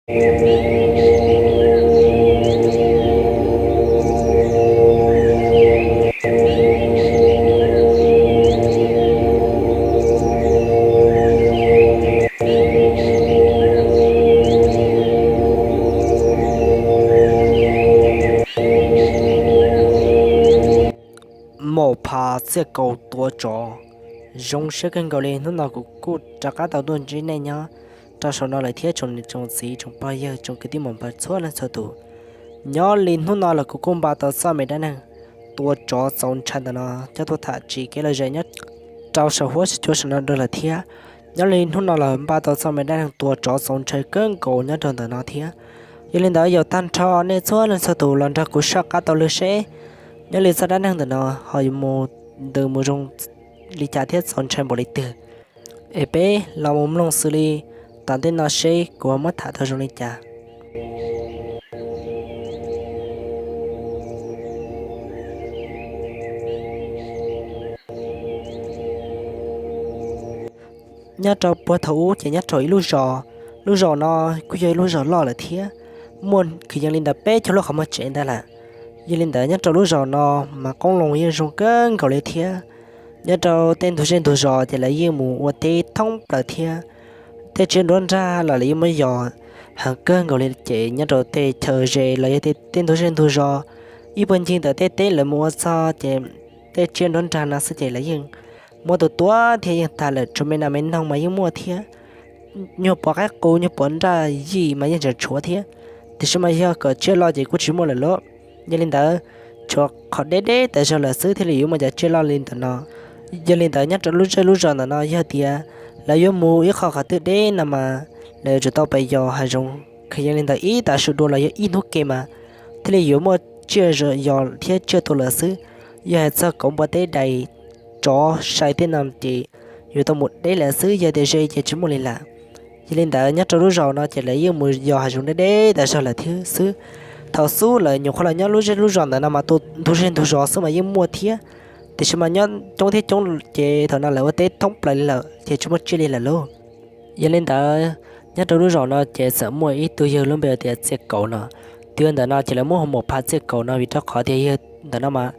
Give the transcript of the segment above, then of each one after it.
Maum Phas Txiaj Kaus tua tsov. Zoo siab kawg nkaus li, hnub no kuv kuj rov qab tau tuaj ntsib nej nyob rau saum no lawm thiab tsoom niam tsoom txiv tsoom pog yawg tsoom kwv tij muam npawg txhua leej txhua tus. Nyob li hnub no los kuv kuj npaj tau txoj me dab neeg tua tsov txaus ntshai ntawm no coj tuaj tham txog kev lom zem nyob rau saum huab saum cua saum no dua lawm thiab. Nyob li hnub no los npaj tau txoj me dab neeg tua tsov txaus ntshai kawg nkaus nyob rau ntawm no thiab. Yog li ntawd yaum tag nrho nej txhua leej txhua tus los nrog kuv soj qab taug lw seb nyob li txoj dab neeg ntawm no ho yuav mus ntws mus zoo li cas thiab txaus ntshai npaum li twg. Es peb los mus mloog xws li tom ntej no seb kuv ho muab tham tau zoo li cas. Nyob rau puag thaum ub ces nyob rau ib lub zos, lub zos no kuj yog ib lub zos loj lawm thiab, muaj kwv yees li ntawm peb caug lub qhov muag tsev ntawd lawm. Yog li ntawd nyob rau lub zos no mas qoob loo yeej zoo kawg nkaus li thiab. Nyob rau tej ntug zej ntug zos ces lawv yeej mus ua teb thoob plaws thiab. Tej tsiaj nruab nrag los lawv yeej muab yos heev kawg nkaus li ces nyob rau tej chaw ze los yog tej ntug zej ntug zos ib puag ncig ntawm tej teb lawv mus ua txog ces tej tsiaj nruab nrag no xwb ces lawv yeej muab tua tuag thiab yeej tag lawm, tsuas me nas me noog mas yeej muaj thiab. Nyuag pov qaib qus nyuag pov nraj yij mas yeej tseem tshuav thiab, tiam sis mas yog kom tsiaj loj ces kuj tsis muaj lawm lauj. Yog li ntawd, tshuav qhov deb deb tas zog lawm xwb thiaj li yuav muaj cov tsiaj loj li ntawm no. Yog li ntawd nyob rau lub zej lub zos ntawm no yog tias lawv yuav mus ib qho qhov twg deb no mas lawv yuav tsum tau pais yos hav zoov, kwv yees li ntawm ib tav su dua los yog ib hnub ke mas thiaj li yuav muaj tsiaj yos thiab tsiaj tua lawm xwb. Yog hais txog kauv npua teb dais tsov sai tej no ces yuav tau mus deb lawm xwb, yog tias ze ces tsis muaj li lawm. Yog li ntawd nyob rau lub zos no ces lawv yeej mus yos hav zoov deb deb tas zog lawm thiab xwb. Thaum xub lawv nyuam qhuav los nyob lub zej lub zos ntawm no mas tus ntug zej ntug zos xwb mas yeej muaj thiab, tiam sis mas nyob coob thiab coob ces thaum no lawv ua teb thoob plaws li lawm ces tsis muaj tsiaj li lawm lauj. Yog li ntawd, nyob rau lub zos no ces txawm muaj ib tug yawg lub npe tias Txiaj Kaus no. Tus yawg ntawm no ces lawv muab hu Maum Phas Txiaj Kaus no vim rau qhov tias yawg ntawm no mas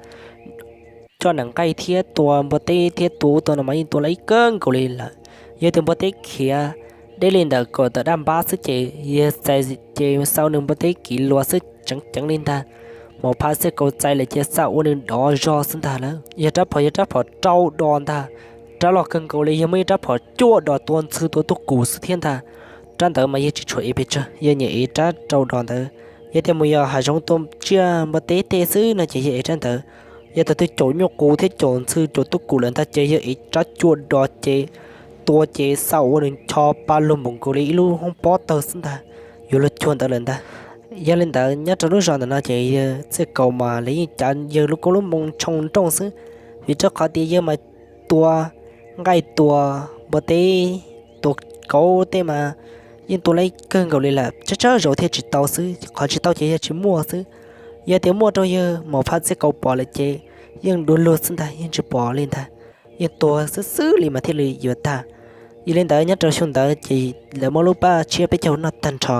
coj nees nqaij thiab tua npua teb thiab tua ub tua no mas yeej tua lawm ib kawg nkaus li lawm. Yog tias npua teb khiav deb li ntawm kaum tawm daj npab xwb ces yawg txais ces xa ua nws npua teb kiv luas xwb tseev ceev li ntag. Maum Phas Txiaj Kaus txais lawm ces xa ua nws dov zog xwb ntag lawm. Yog rab phom yog rab phom rau dos ntag, rab loj kawg nkaus li, yog muaj ib rab phom cuaj dos tua ntxhw tua tub kus xwb thiab ntag. Rab ntawd mas yawg tsis tshuav ev pes tsawg, yawg nyiam ev rab rau dos ntawd. Yog tias mus yos hav zoov tua tsiaj npua teb tej xwb no ces yawg ev rab ntawd. Yog thaum twg caum nyuj qus thiab caum ntxhw caum tub kus lawm ntag ces yawg ev rab cuaj dos ces tua ces xa ua nws ncho pa lug npaum nkaus li ib lub hoob pob tawg xwb ntag, yuav luag cuag ntawd lawm ntag. Yog li ntawd nyob rau lub zos ntawm no ces yawg Txiaj Kaus mas lawv yeej cav yawg lub koob lub moo tshoo nrooj xwb, vim rau qhov tias yawg mas tua nqaij tua npua teb tua kauv tej mas yeej tua lawm kawg nkaus li lawm, tsawg tsawg zaus thiaj tsis tau xwb, qhov tsis tau ces yog tsis muaj xwb. Yog tias muaj rau yawg Maum Phas Txiaj Kaus pom lawm ces yeej dua lug xwb ntag, yeej tsis pom li ntag, yeej tuag xwb xwb li mas thiaj li yuav tag. Yog li ntawd nyob rau xyoo ntawd ces lawv muab lub paj tshiab peb caug noj tag nrho,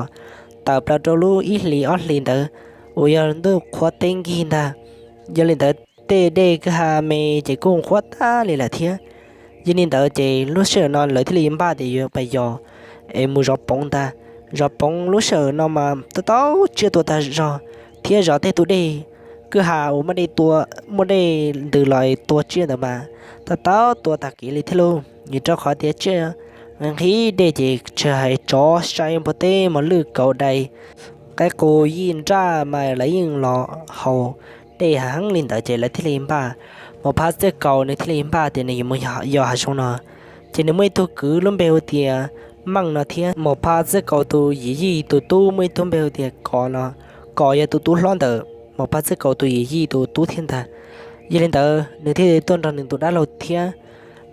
tawm plaws rau lub ib hlis ob hlis ntawd uas yog ntuj qhuav teb nkig ntag. Yog li ntawd tej dej kwj ha me ces kuj qhuav tag li lawm thiab. Yog li ntawd ces lub sij hawm no lawv thiaj li npaj tias yuav pais yos es mus zov poov ntag. Zov poov lub sij hawm no mas tau tau tsiaj tua tag zog, thiab zov tej tus dej kwj ha uas muaj dej tua, muaj dej ntws los tua tsiaj ntawd mas tau tau tua tag kev li thiab lauj. Vim rau qhov tias tsiaj nqhis dej ces tsis hais tsov sai npua teb mos lwj kauv dais qaib qus yij nraj mas lawv yeej los haus dej heev li ntawd ces lawv thiaj li npaj, Maum Phas Txiaj Kaus nws thiaj li npaj tias nws yuav mus yos hav zoov no. Ces nws muaj ib tug kwv lub npe hu tias Meej no thiab Maum Phas Txiaj Kaus tus yim yij tus tub muaj ib tug npe hu tias Kos no. Kos yog tus tub hlob ntawm Maum Phas Txiaj Kaus tus yim yij tus tub thiab ntag. Yog li ntawd nws thiaj li tuaj nrog nws tus dab laug thiab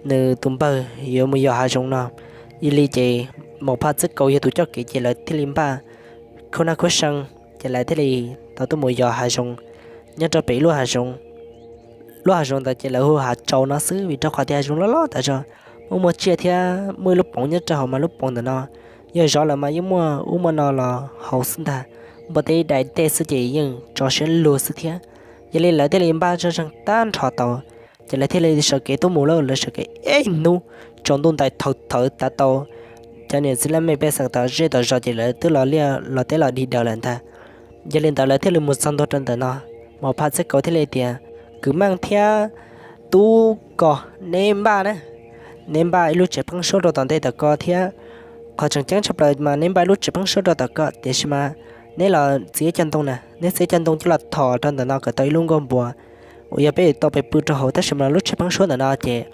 nws tus npawg yuav mus yos hav zoov no. Yog li ces Maum Phas Txiaj Kaus yog tus coj kev ces lawv thiaj li npaj khuj naj khuj see, ces lawv thiaj li tau tuaj mus yos hav zoov nyob rau pem lub hav zoov. Lub hav zoov ntawd ces lawv hu Hav Tsaus no xwb vim rau qhov tias hav zoov loj loj tas zog, muaj muaj tsiaj thiab muaj ib lub poov nyob rau hauv mas lub poov ntawm no Yog zov lawm mas yeej muaj ub muaj no los haus xwb ntag, npua teb dai tej xwb ces yeej tso siab luag xwb thiab. Yog li lawv thiaj li npaj zoj zeeg tag nrho tau, ces lawv thiaj li sawv kev tuaj mus lawm. Lawv sawv kev ib hnub, tsaus ntuj ntais thawv thawv tav tau cov niam txiv laj mej pej xeem tom zej tom zos ces lawv twb los liaj los teb los dig daws lawm ntag. Yog li ntawd lawv thiaj li mus txog ntua rau ntawm no, Maum Phas Txhiaj Kaus thiaj li tias, Kwv Meej thiab Tub Kos, neb npaj na, neb npaj ib lub tsev pheeb suab rau tom ntej tom ko thiab. Qhov tseem ceeb tshaj plaws mas neb npaj ib lub tsev pheeb suab rau tom ko, tiam sis mas neb los txiav ib co ntoo na, neb txiav ib co ntoo coj los thom rau ntawm no kom tau ib lub nkuaj npua uas yog peb yuav tau pes pw rau hauv. Tab sis mas lub tsev pheeb suab ntawm no ces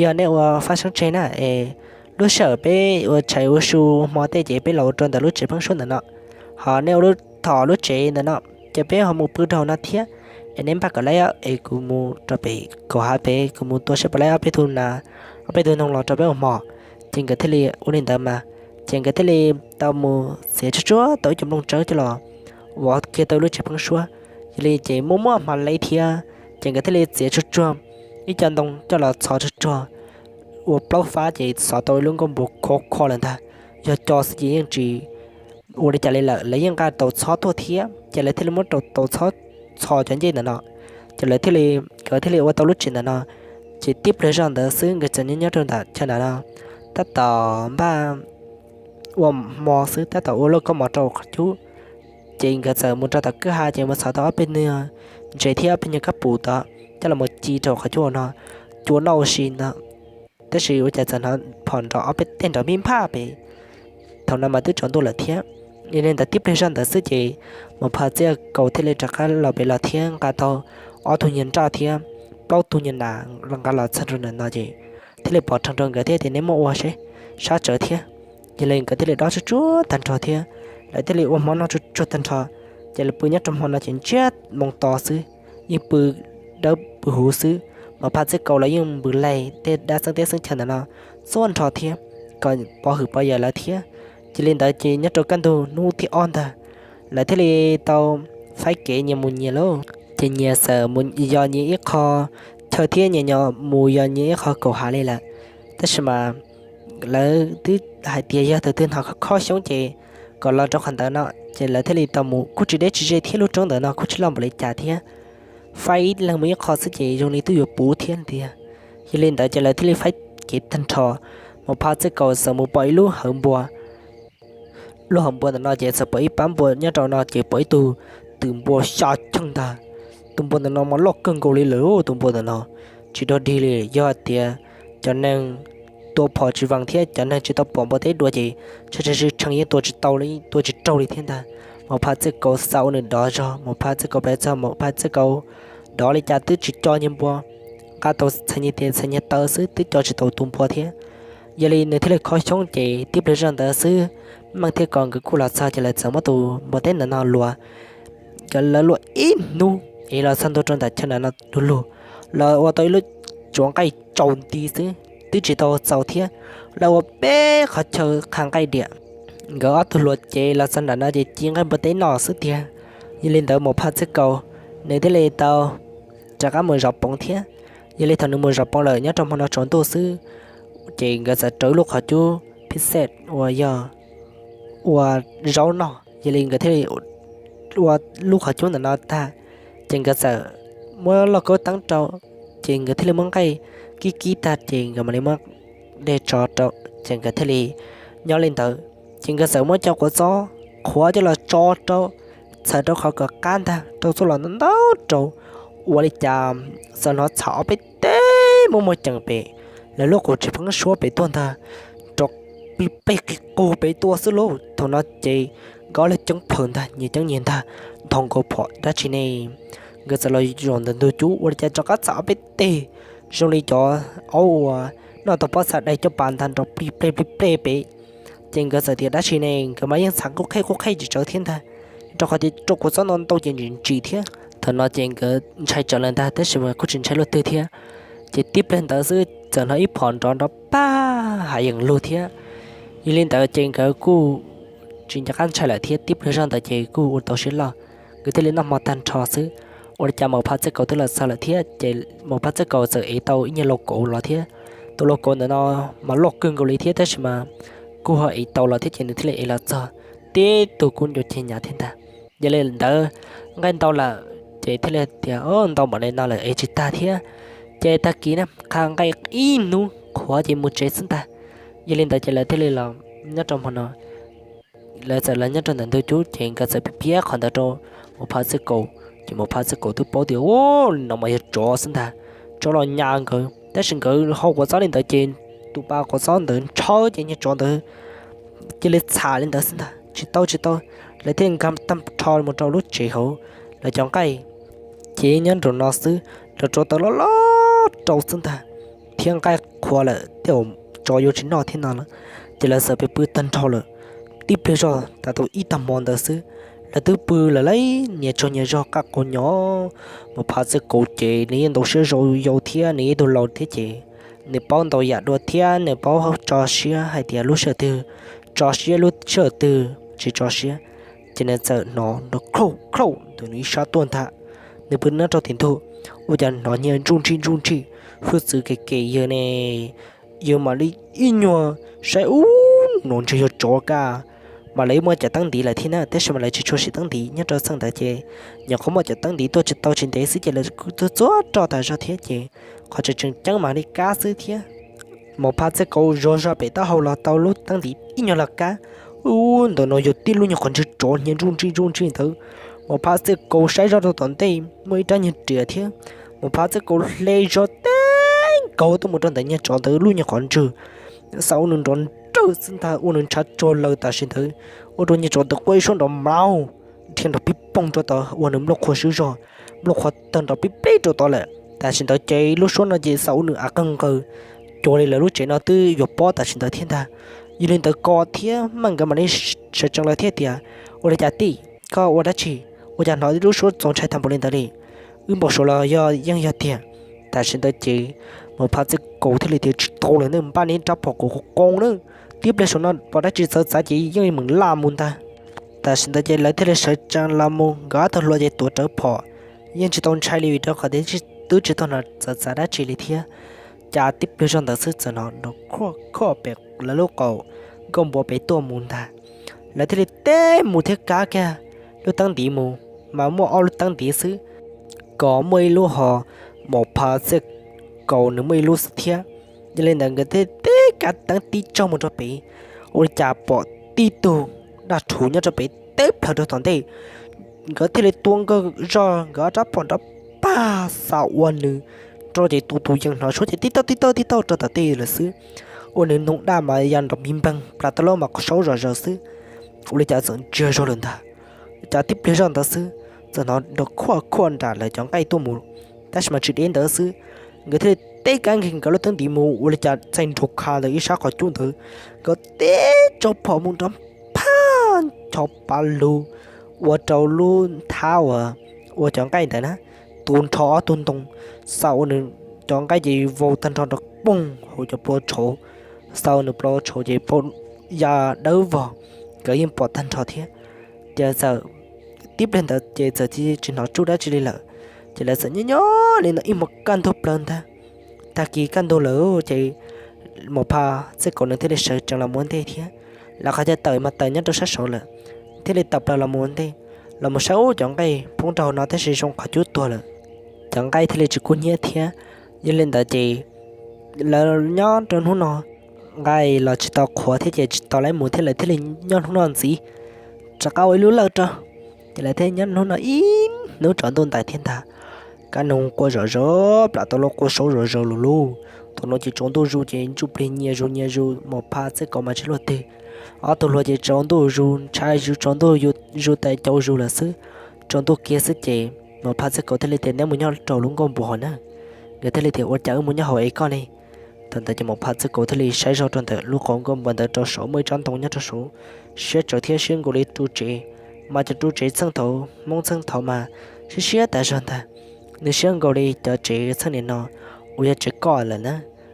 yog neb ua fab seeb tseg na es lub sij hawm peb ua tshais ua su hmo tej ces peb los ua rau ntawm lub tsev pheeb suab ntawm no. Ho neb ua lub thom lub tsev ntawm no, ces peb ho mus pw rau hauv no thiab. Es neb npaj kom laib es kuv mus rau pem kaum hav pem, kuv mus tua seb puas laib ob peb tug nas, ob peb tug noog los rau peb ua hmo. Ces nkawd thiaj li ua li ntawd mas, ces nkawd thiaj li tau mus txiav tsuag tsuag tau ib co nplooj tsawb coj los vov kiag tau lub tsev pheeb suab. Yog li ces muaj muaj hmo laib thiab, ces nkawd thiaj li txiav tsuag tsuag ib co ntoo coj los txhov tsuag tsuag ua plaub fab ces xov tau ib lub nkuaj npua khov kho lawm ntag. Yog co xwb ces yeej tsis ua li cas li lawm, lawv yeej nqa tau txhob tuaj thiab, ces lawv thiaj li muab rau tau txhob txhos cov ncej ntawm no. Ces lawv thiaj li, nkawd thiaj li ua tau lub tsev ntawm no. Ces tib pliag zoj ntawd xwb nkawd txawm nyob nyob rau ntawm chaw ntawm no, tab tom npaj ua hmo xwb, tab tom ua lauj kaub mov rau qhov cub. Ces nkawd txawm mus rau tom kwj ha ces mus xov tau ob peb nyuag ntses thiab ob peb nyuag kab pum tod coj los mus ci rau qhov cub no, cua noj ua si ntag. Tab sis ua cas txawm hnov phom nrov ob peb teg nrov npij nphaj pem. Thaum no mas twb tsaus ntuj lawm thiab. Yog li ntawd tib pliag zoj ntawd xwb ces Maum Phas Txhiaj Kaus thiaj li rov qab los pem los thiab nqa tau ob tug nyuag nraj thiab plaub tug nyuag nas nqa los txog rau ntawm no ces thiaj li pov rhees rau nkawd thiab tias, Neb muab ua seb sab tsawv thiab. Yog li nkawd thiaj li dob tsuag tsuag tag nrho thiab lawv thiaj li ua hmo noj tsuag tsuag tag nrho. Ces lawv pw nyob rau hmo no ces ntsiag moo to xwb, yeej pw dawb pw huv xwb. Maum Phas Txhiaj Kaus lawv yeej npws laig tej dab xeeb teb xeeb chaw ntawm no txhua nrho thiab, kom pov hwm pov yawm lawv thiab. Yog li ntawd ces nyob rau kaj ntug hnub thib ob ntag, lawv thiaj li tau faib kev nyias mus nyias lawm. Ces nyias txawm mus yos nyias ib qho chaw thiab nyias mus yos nyias ib qho kaum hav li lawm. Tab sis mas lawv twb hais tias yog tus twg hnov khob xyoob ces kom los rau qhov ntawd no, ces lawv thiaj li tau mus. Kuj tsis deb tsis ze thiab, lub roob ntawm no kuj tsis loj npaum li cas thiab, faib ib leeg mus ib qho xwb ces zoo li twb yuav puv thiab tiag. Yog li ntawd ces lawv thiaj li faib kev tag nrho. Maum Phas Txhiaj Kaus txawm mus pom ib lub hawv npua. Lub hawv npua ntawm no ces txawm pom ib pab npua nyob rau no ces pom ib tug twm npua xya cheej ntag. Tus npua ntawm no mas loj kawg nkaus li lawm, tus npua ntawm no tsis dog dig li. Yog tias cov neeg tua phom tsis vees thiab cov neeg tsis tau pom npua teb dua ces tsam tsam tsam yeej tua tsis tau li, tua tsis raug li thiab ntag. Maum Phas Txhiaj Kaus xav ua nws dov zog, Maum Phas Txhiaj Kaus pes txog, Maum Phas Txhiaj Kaus dov li cas twb tsis co nyiag npua, nqa tau txhais nyiag tes txhais nyiag taw xwb twb co tsis tau tus npua thiab. Yog li nws thiaj li khob xyoob ces tib pliag zoj ntawd xwb, Meej thiab Kos nkawd kuj los txog ces lawv txawm muab tus npua teb ntawm no luas. Nkawd lawv luas ib hnub es los txog ntua rau ntawm chaw ntawm no du lug, lawv ua tau ib lub tsuav nqaij tsaus nti xwb twb tsis tau txaus thiab. Lawv ua peb qhov chaw qha nqaij diam. Nkawd ob tug luas ces los txog nram no ces ci nqaij npua teb noj xwb tiag. Yog li ntawd Maum Phas Txhiaj Kaus nws thiaj li tau rov qab mus zov poov thiab. Yog li thaum nws mus zov poov lawm nyob rau hmo no tsaus ntuj xwb, ces nkawd txawm rau ib lub qhov cub phij xej uas yog ua zaub noj. Yog li nkawd thiaj li ua lub qhov cub ntawm no tag, ces nkawd txawm muab lauj kaub teeb rau, ces nkawd thiaj li muab nqaij kib kib tag ces nkawd mam li muab dej tso rau, ces nkawd thiaj li nyob li ntawd. Ces nkawd txawm muab cov quav txob qhuav coj los tso rau, txhawm rau qhov kom qab ntag rau txuj los ntau ntau rau. Ua li cas txawm hnov txham ob peb teg muaj muaj ceem pem lawv lub qub tsev pheeb suab pem tuaj ntag, rov plig pleg qig qug pem tuaj xwb lauj. Thaum no ces nkawd ob leeg ceeb plhaws ntag, nyias ceeb nyias ntag, nthos nkaus phom dab tsi ne. Nkawd txawm los zaum ntawm ntug cub ua li cas rov qab txham ob peb teg zoo li cov aub uas noj tau pob txha dai caj pas ntag nrov plig plej plig plej pem. Ces nkawd txawm tias dab tsi ne, nkawd mas yeej txham qub qheb qub qheb tsis tsawv thiab ntag, rau qhov tias rau quav txob no ntau ces ntsim ntsim thiab. Thaum no ces nkawd ntshai tsawv lawm ntag tab sis mas kuj tsis ntshai luaj twg thiab. Ces tib pliag ntawd xwb txawm hnov ib phom nrov nrov pag hav yeem lug thiab. Yog li ntawd ces nkawd kuj tsis nco qab ntshai lawm thiab, tib pliag zoj ntawd ces kuj ua tau siab loj, nkawd thiaj li noj hmo tag nrho xwb. Ua li cas Maum Phas Txhiaj Kaus twb los txog lawm thiab, ces Maum Phas Txhiaj Kaus txawm ev tau ib nyuag lau kauv los thiab. Tus lau kauv ntawm no mas loj kawg nkaus li thiab tab sis mas kuj ho ev tau los thiab ces nws thiaj li ev los txog tib tug kub ncua ceg nyav thiab ntag. Yog li ntawd, nqaij ntau lawm ces thiaj li tias, Ntau npaum li no lawm ev tsis tag thiab. Ces tag kis na qha nqaij ib hnub qhuav ces mus tsev xwb ntag. Yog li ntawd ces lawv thiaj li los nyob rau hmo no, lawv txawm los nyob rau ntawm ntug cub ces nkawd txawm piav qhov ntawd rau Maum Phas Txwj Kaus, ces Maum Phas Txwj Kaus twb paub tias, Ua li no mas yog tsov xwb ntag, tsov los nyas nkawd. Tab sis nkawd hau quav txob li ntawd ces tus pa quav txob ntawd ntshaw ces niag tsov ntawd cia li txham li ntawd xwb ntag, tsis tau tsis tau. Lawv thiaj nkag tag nrho mus rau lub tsev hauv, lawv cov nqaij ces nyob nraum no xwb, lawv rau taws loj loj rau xwb ntag, thiab nqaij qhuav lawm tej zaum tsov yuav tsis noj thiab no lawm. Ces lawv txawm pw pw tag nrho lawm. Tib pliag zog tas tus ib tag hmo ntawd xwb, lawv twb pw lawm lauj, nyias tsaug nyias zog qaj quas nyo. Maum Phas Txwj Kaus ces nws yeej ntau siab zoo yau thiab nws yog ib tug laus thiab ces nws paub ntau yam dua thiab nws paub tso siab hais tias lub sij hawm twg tso siab, lub sij hawm twg tsis tso siab. Ces nws txawm hnov nrov khauj khauj ntawm nws ib sab tuaj ntag. Nws pw nyob rau tim ntug, ua cas hnov nyias ntsuj ntsij ntsuj ntsij, hwj txwv kev kev yawg ne, yawg mam li ib nyuag saib ub, no ntshe yog tsov kaj. Mas lawv muaj cov teeb ntiv lawm thiab na, tab sis mas lawv tsis tshua siv teeb ntiv nyob rau txheej ntawd ces nyuam qhuav muaj cov teeb ntiv tuaj tsis tau tsis ntev xwb ces lawv kuj tuaj txuag roj tas zog thiab ces qhov tseem tseem ceeb mas li kab xwb thiab. Maum Phas Txwj Kaus zog zog pem taub hau los tau lub teeb ntiv ib nyuag los kab. Ub, ntawm no yog tib lub nyuag qhov ntswg tsov nyias ntsuj ntsij ntsuj ntsij ntawd. Maum Phas Txwj Kaus saib zoj rau tom ntej muaj ib rab nyuag riam thiab. Maum Phas Txwj Kaus hle zog teb nkaus tuaj mus rau ntawm niag tsov ntawd lub nyuag qhov ntswg. Xav ua nws nrov nrawj xwb ntag, ua nws ntshav tsuag lawm tam sim ntawd, ua rau niag tsov ntawd quaj ib suab nrov mlaub, dhia nrov pib poog rau tod ua nws nplooj qhuav swb zog, nplooj qhuav tawg nrov pib plib rau tod lawm. Tam sim ntawd ces lub suab no ces xav ua nws av qeeg nqaws, cuag li lawv lub tsev no twb yuav pob tam sim ntawd thiab ntag. Yog li ntawd Kos thiab Meej nkawd mam li sawv tsees lawv thiab tias, Ua li cas tij, koj ua dab tsi? Ua cas hnov lub suab txaus ntshai tag npaum li ntawd li? Wb npau suav los yog yeej yog tiag. Tam sim ntawd ces Maum Phas Txwj Kaus thiaj li tias, Tsis tau lawm ne, npaj neb rab phom kuv qoo na, tib pliag saum no pom dab tsi txawv txav ces yeej meem laj mus ntag. Tam sim ntawd ces lawv thiaj li sawv tsees los mus, nkawd ob tug hluas ces tuav rawv phom, yeej tsis tau ntshai li vim rau qhov tias twb tsis tau hnov txawv txav dab tsi li thiab. Cas tib pliag zog ntawd xwb txawm hnov nrov khuaj khuaj pem lawv lub qaum nkauj npua pem tuaj mus ntag. Lawv thiaj li teb mus thiab kab kiag lub teeb ntiv mus, mas muaj ob lub teeb ntiv xwb, Kos muaj ib lub ho Maum Phas Txwj Kaus nws muaj ib lub xwb thiab. Yog li ntawd nkawd thiaj teb kab teeb tib tsaug mus rau pem, ua li cas pom tib tug daj rhuv nyob rau pem teb plhaws rau tom ntej. Nkawd thiaj li tua nkawd zog nkawd ob rab phom nrov pag xa ua nws rau ces tus tus yees hnov suab ces tib tauj tib tauj tib tauj rau tom tej lawm xwb. Ua nws ntoo daj mas ya nrov npig npeeg plas tau lab mas saub zom zaws xwb. Ua li cas txawm ntsiag zog lawm ntag. Cas tib pliag zoj ntawd xwb txawm hnov nrov khuaj khuaj nram lawv cov nqaij tuaj mus, tab sis mas tsis deb ntawd xwb. Nkawd thiaj li teb kab nkig nkawd lub teeb ntiv mus, ua li cas txaij nraug kha ntawm ib sab qhov cub ntawd, nkawd teb tsaug phom mus nrov phaj ncho pa lug ua rau lub nthab uas ua cov nqaij ntawd na, tu nrho ob tug ntoo, xa ua nws cov nqaij ces vau tag nrho nrov poog hauv cov plua tshauv, xa ua nws plua tshauv ces ya dawb vog, nkawd yeej pom tag nrho thiab. Ces txawm tib pliag ntawd ces txawm tsis hnov tsuj dab tsi li lawm. Ces lawv txawm nyob nyob li no ib hmos kaj ntug plaws ntag. Tag kis kaj ntug lawm ces Maum Phas Txwj Kaus nws thiaj li sawv tsees los mus ua ntej thiab. Lawv qhov chaw tawm mas tawm nyob rau sab saud lawm, thiaj li tawm plaws los mus ua ntej, los mus saib ub cov nqaij poob rau hauv no tab sis zoo qhov cub tuag lawm, cov nqaij thiaj li tsis kub hnyiab thiab. Yog li ntawd ces lawv nyob rau hnub no nqaij los tsis tau qhuav thiab ces tsis tau lawv mus thiab lawv thiaj li nyob hnub no ntxiv, rov qab ua ib lub lawj rau. Ces lawv thiaj nyob hnub no ib hnub tsaus ntuj ntais thiab ntag. Kab noog quaj zom zaws, plam tau lub quaj saub zom zaws lug lug. Thaum no ces tsaus ntuj zus ces ntsuj plig nyias zus nyias zus, Maum Phas Txwj Kaus mas tsis luaj twg. Ob tug hluas ces tsaus ntuj zus ntshai zus, tsaus ntuj zus tais cau zus lawm xwb. Tsaus ntuj kiag xwb ces Maum Phas Txwj Kaus thiaj li tias, Neb mus nyob rau lub nkuaj npua hauv na. Nkawd thiaj li tias, Ua cas wb mus nyob hauv es koj ne? Thaum ntawd ces Maum Phas Txwj Kaus thiaj li saib zog rau ntawm lub qhov nkuaj npua ntawd, rau saum muaj ib tsob ntoo nyob rau saud, siab tsawv thiab siab nkaus li ru tsev. Mas cov ru tsev txheej thaud, Hmoob txheej thaud mas siab siab tas zog ntag. Nws siab nkaus li cov tsev txheej nim no uas yog tsev koj lawm na.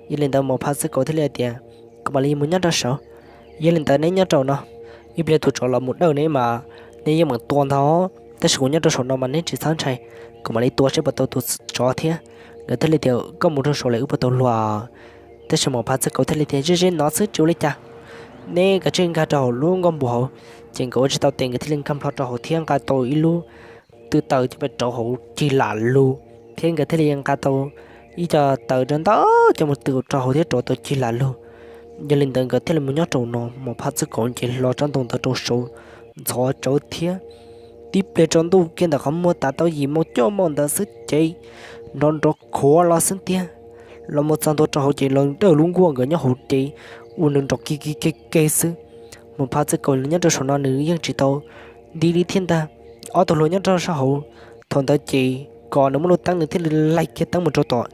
Yog li ntawd Maum Phas Txwj Kaus thiaj li tias, Kuv mam li mus nyob rau saud. Yog li ntawd neb nyob rau no, ib pliag tus tsov los mus dawj neb mas neb yeej meem tua ntag, tab sis kuv nyob rau saum no mas neb tsis txhob ntshai, kuv mam li tua seb puas tau tus tsov thiab. Nkawd thiaj li tias, Koj mus rau saud lawm wb puas tau luag? Tab sis Maum Phas Txwj Kaus thiaj li tias, Ze ze no xwb tsis ua li cas. neb kav tsij nkag rau hauv lub nkuaj npua hauv. Ces nkawd ua tsis tau tes nkawd thiaj li nkag nplho rau hauv thiab nqa tau ib lub tw taws coj pes rauv hauv cig lam lug, thiab nkawd thiaj li nqa tau ib co taws rau ntau coj mus tw rau hauv thiab rauv tau cig lam lug. Yog li ntawd nkawd thiaj li mus nyob rau no, Mos Phaj Txwj Kaus ces hlo tsob ntoo ntawd rau saud ntxhov tsawv thiab. Tib pliag tsaus ntuj kiag ntawm qhov muag tas tau yim moo cuaj moo ntawd xwb ces nrov nrov khuav los xwb tiag. Los mus txog ntua rau hauv ces los dawj lub nkuaj nkawd nyob hauv ces ua nws nrov kiv kiv kiv kiv xwb. Mos Phaj Txwj Kaus nyob rau saum no nws yeej tsis tau nti li thiab ntag. Ob tug hluas nyob rau sab hauv, thaum ntawd ces Kos nws muaj lub teeb nws thiaj li laig kiag teeb mus rau tom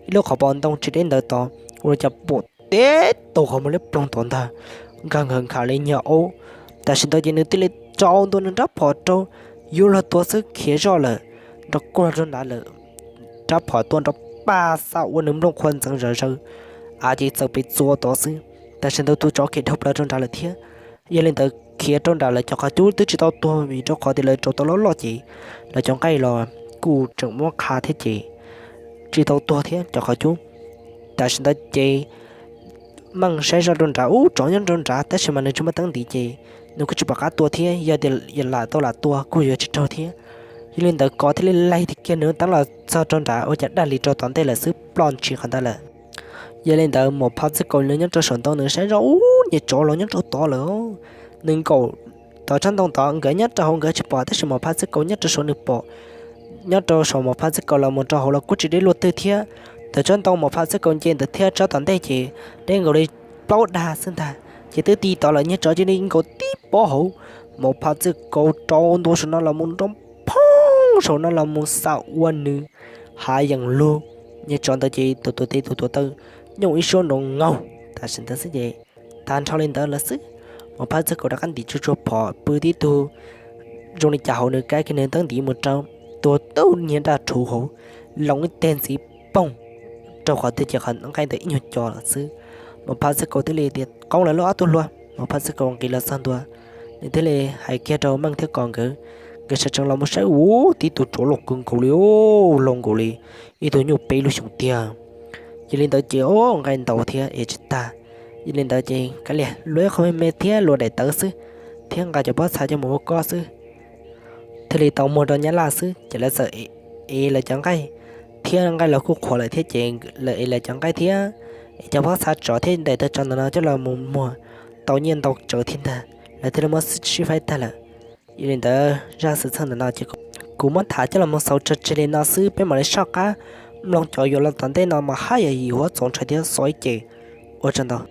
ib lub qhov pos ntoo tsis deb ntawd tod, ua li cas pom teb tau qhov muag liab ploog tod ntag, nkag nkhaws nkham li nyuag aub. Tam sim ntawd ces nws thiaj li tsaus ntua nws rab phom rau, yuav luag tua xwb khiav zoj lawm, nrov kuag rau nrad lawm. Rab phom tuaj nrov paj xa ua nws nplooj qhuav ntxeev zom zaws, av ces txawm pes txua tod xwb. Tam sim ntawd tus tsov khiav dhau plaws rau nrad lawm thiab. Yog li ntawd khiav rau nrad lawv cov qhov cub twb tsis tau tuag vim rau qhov tias lawv rauv tau loj loj ces lawv cov nqaij los kuj tseem muab qha thiab ces tsis tau tuag thiab cov qhov cub. Tam sim ntawd ces Meej saib zoj rau nrad ub tsov nyob rau nrad tab sis mas nws tsis muaj teeb ntiv ces nws kuj tsis pom qab tua thiab, yog tias lam tau lam tua kuj yuav tsis raug thiab. Yog li ntawd Kos thiaj li laig kiag nws teeb los txog rau nrad ua cas daj li rau tom ntej lawm xwb ploj ntshis qhov ntawd lawm. Yog li ntawd Mos Phaj Txwj Kaus nws nyob rau saum ntoo nws saib zoj ub niag tsov los nyob rau tod lawm. Nws nkaum tau tsob ntoo tod nkawd nyob rau hauv nkawd tsis pom tab sis Mos Phaj Txwj Kaus nyob rau saum nws pom. Nyob rau saum Mos Phaj Txwj Kaus los mus rau hauv los kuj tsis deb luaj twg thiab. Tau tsob ntoo Mos Phaj Txwj Kaus nce ntawd thiab tsob tom ntej ces deb nkaus li plaub dag xwb ntag ces twb ti tod lawm, niag tsov cia li nkaum tib pob hauv. Mos Phaj Txwj Kaus rau ntua saum no los mus nrov phooj saum no los mus xa ua nws hav yees lug. Niag tsov ntawd ces tus tuav tes tus tuav taw nyooj ib suab nrov nkaus tam sim ntawd xwb ces tag nrho li ntawd lawm xwb. Mos Phaj Txwj Kaus rov qab ntim tsuag tsuag phom pw tib tug zoo li cas hauv nws kav kiag nws teeb ntiv mus rau, tua tau niag daj rhuv hauv, loo ib teg ntxiv poog rau qhov twg ces qhov nqaij ntawd ib nyuag co lawm xwb. Mos Phaj Txwj Kaus thiaj li tias qoob lawv lub ob tug hluas, Mos Phaj Txwj Kaus nqis los txog ntua, nws thiaj li hais kiag rau Meej thiab Kos nkawd, nkawd sawv tsees los mus saib ub tib tug tsov loj kawg nkaus li, loj nkaus li ib tug nyuj peb lub xyoos tiag. Yog li ntawd ces o nqaij ntau thiab es tsis tag. Yog li ntawd ces kav liam luag ib qho me me thiab luag daim tawv xwb, thiab nqa cov pob txha coj mus ua kob xwb, thiaj li tau muag rau Nyab Laj xwb ces lawv txawm ev lawv cov nqaij, thiab nqaij los kuj qhuav lawm thiab ces lawv ev lawv cov nqaij thiab ev cov pob txha tsov thiab daim tawv tsov ntawm no coj los mus muag tau nyiaj ntau tsawv thiab ntag, lawv thiaj li muab sib faib tag lawm. Yog li ntawd zaj xwm txheej ntawm no ces kuv muab tham coj los mus xaus tso tseg li no xwb, peb mam li soj qab mloog cov yuav los tom ntej no mas haj yam yim huab txaus ntshai thiab xov ib ce. Ua tsaug ntau.